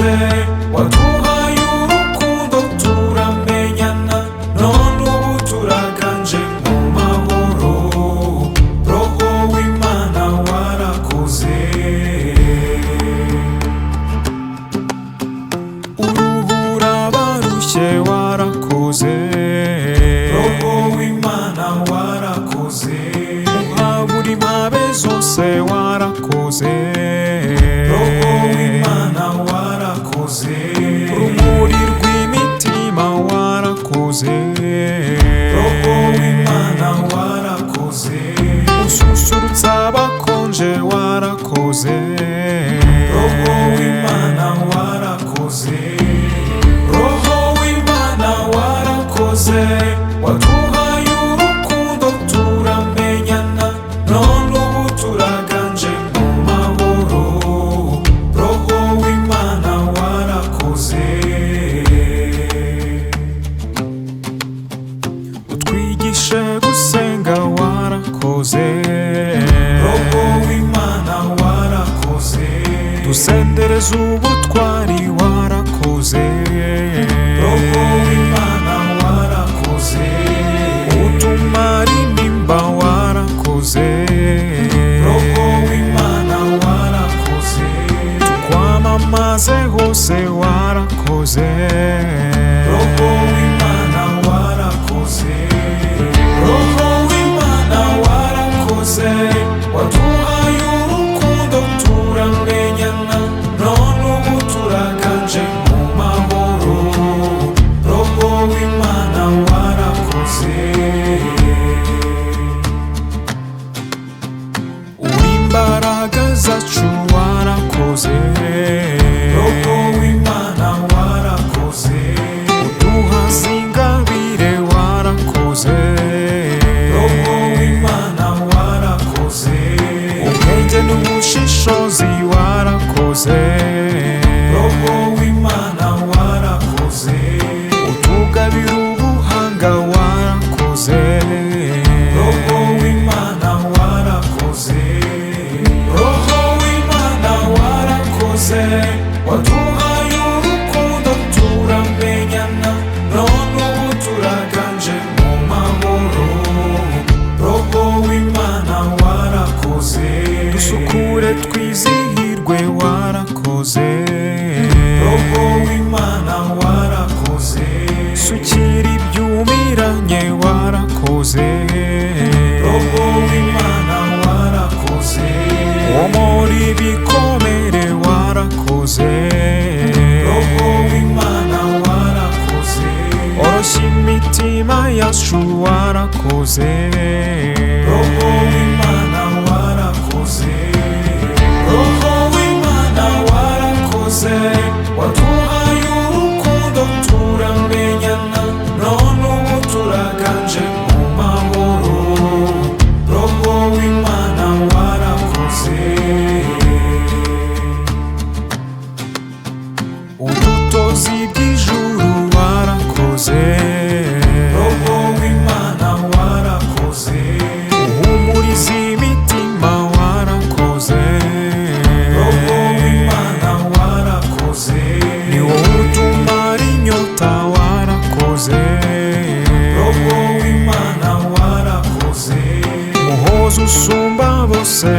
warakoze, waduhaye urukundo turamenyana, none ubu turaganje mu mahoro. Roho w'Imana warakoze. Uruhura abarushye warakoze, Roho w'Imana warakoze. Uhabura impabe zose warakoze, Roho w'Imana warakoze. Urumuri rw'imitima warakoze, Roho w'Imana warakoze. Ususurutsa abakonje warakoze, Roho w'Imana warakoze. Roho w'Imana warakoze, waduhaye urukundo turamenyana, none ubu turaganje mu mahoro. Roho w'Imana warakoze. Utwigishe gusenga warakoze, Roho w'Imana warakoze. Dusendereze ubutwari warakoze, Roho w'Imana warakoze. Utumara intimba warakoze, Roho w'Imana warakoze. Tukwamamaze hose warakoze, Roho w'Imana warakoze. Roho w'Imana warakoze, waduhaye urukundo turamenyana, none ubu turaganje mu mahoro. Roho w'Imana warakoze. Uri imbaraga zacu warakoze, Roho w'Imana warakoze. Uduhaza ingabire warakoze, Roho w'Imana warakoze. Ubwenge n'ubushishozi warakoze, Roho w'Imana warakoze. Utugabira ubuhanga warakoze, Roho w'Imana warakoze. Roho w'Imana warakoze, waduhaye urukundo turamenyana, none ubu turaganje mu mahoro. Roho w'Imana warakoze. Dusukure twizihirwe warakoze, Roho w'Imana warakoze. Sukira ibyumiranye warakoze, Roho w'Imana warakoze. Womora ibikomere warakoze, Roho w'Imana warakoze. Oroshya imitima yacu warakoze, Roho w'Imana warakoze. Roho w'Imana warakoze, waduhaye urukundo turamenyana, none ubu turaganje mu mahoro. Roho w'Imana warakoze. Udutoza iby'ijuru warakoze, Roho w'Imana warakoze. Uhumuriza imitima warakoze, Roho w'Imana warakoze. Ni wowe utumara inyota warakoze, Roho w'Imana warakoze. Muhoza usumba bose.